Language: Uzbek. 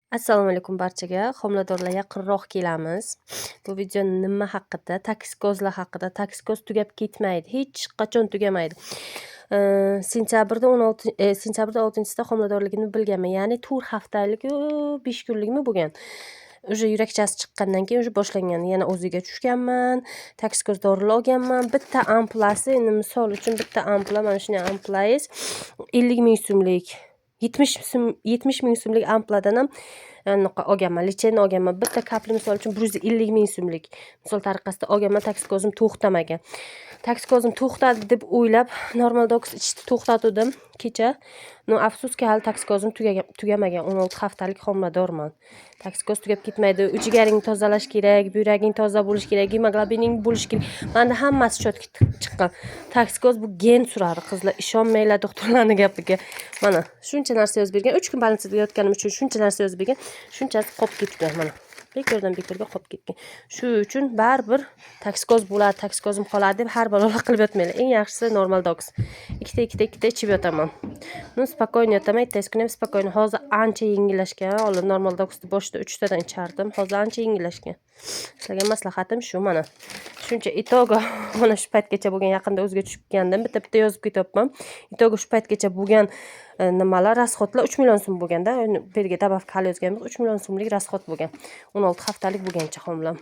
Assalomu alaykum barchaga. Homiladorlar, yaqinroq kelamiz. Bu video nima haqida? Toksikozlar haqida. Toksikoz tugab ketmaydi. Hech qachon tugamaydi. Sentyabrda 16, sentyabrda 6-sida homiladorligimni bilganman. Ya'ni 4 haftalik, 5 kunlikmi bo'lgan. Уже yurakchasi chiqqandan keyin уже boshlangan. Yana o'ziga tushganman. Toksikoz dorilar olganman. Bitta ampulasi, endi misol uchun bitta ampula, mana shunday ampulangiz 50 ming so'mlik. 70 so'm, 70 ming so'mlik ampuladan ham anaqa olganman, лечение olganman. Bitta капли, misol uchun, 150 ming so'mlik, misol tariqasida olganman. Toksikozim to'xtamagan. Toksikozim to'xtadi deb o'ylab, Normal Doks ichishni to'xtatuvdim kecha. Но afsuski, hali toksikozim tugamagan. 16 haftalik homiladorman. Toksikoz tugab ketmaydi. Jigaringni tozalash kerak, buyraging toza bo'lishi kerak, gemoglobining bo'lishi kerak. Manda hammasi чётко chiqqan. Toksikoz bu gen surari, qizlar, ishonmanglar doktorlarni gapiga. Mana shuncha narsa yozib bergan. 3 kun больница da yotganim uchun shuncha narsa yozib bergan. Shunchasi qolib ketgan mana. Bekordan bekorga qolib ketgan. Shu uchun baribir toksikoz bo'ladi, toksikozim qoladi deb har balolar qilib yotmanglar. Eng yaxshisi Normal Doks. Ikkita, ikkita, ikkita ichib yotaman. Ну, спокойно yotaman, ertasi kuni ham спокойно. Hozir ancha yengillashgan. Oldin Normal Doksni boshida 3 tadan ichardim. Hozir ancha yengillashgan. Sizlarga maslahatim shu mana. Shuncha итого mana shu paytgacha bo'lgan, yaqinda o'ziga tushib ketgandim. Bitta bitta yozib ketyapman. Итого shu paytgacha bo'lgan nimalar, расход lar 3 million so'm bo'lganda, bu yerga добавка hali yozganmiz. 3 million so'mlik расход bo'lgan. 16 haftalik bo'lgancha homilam.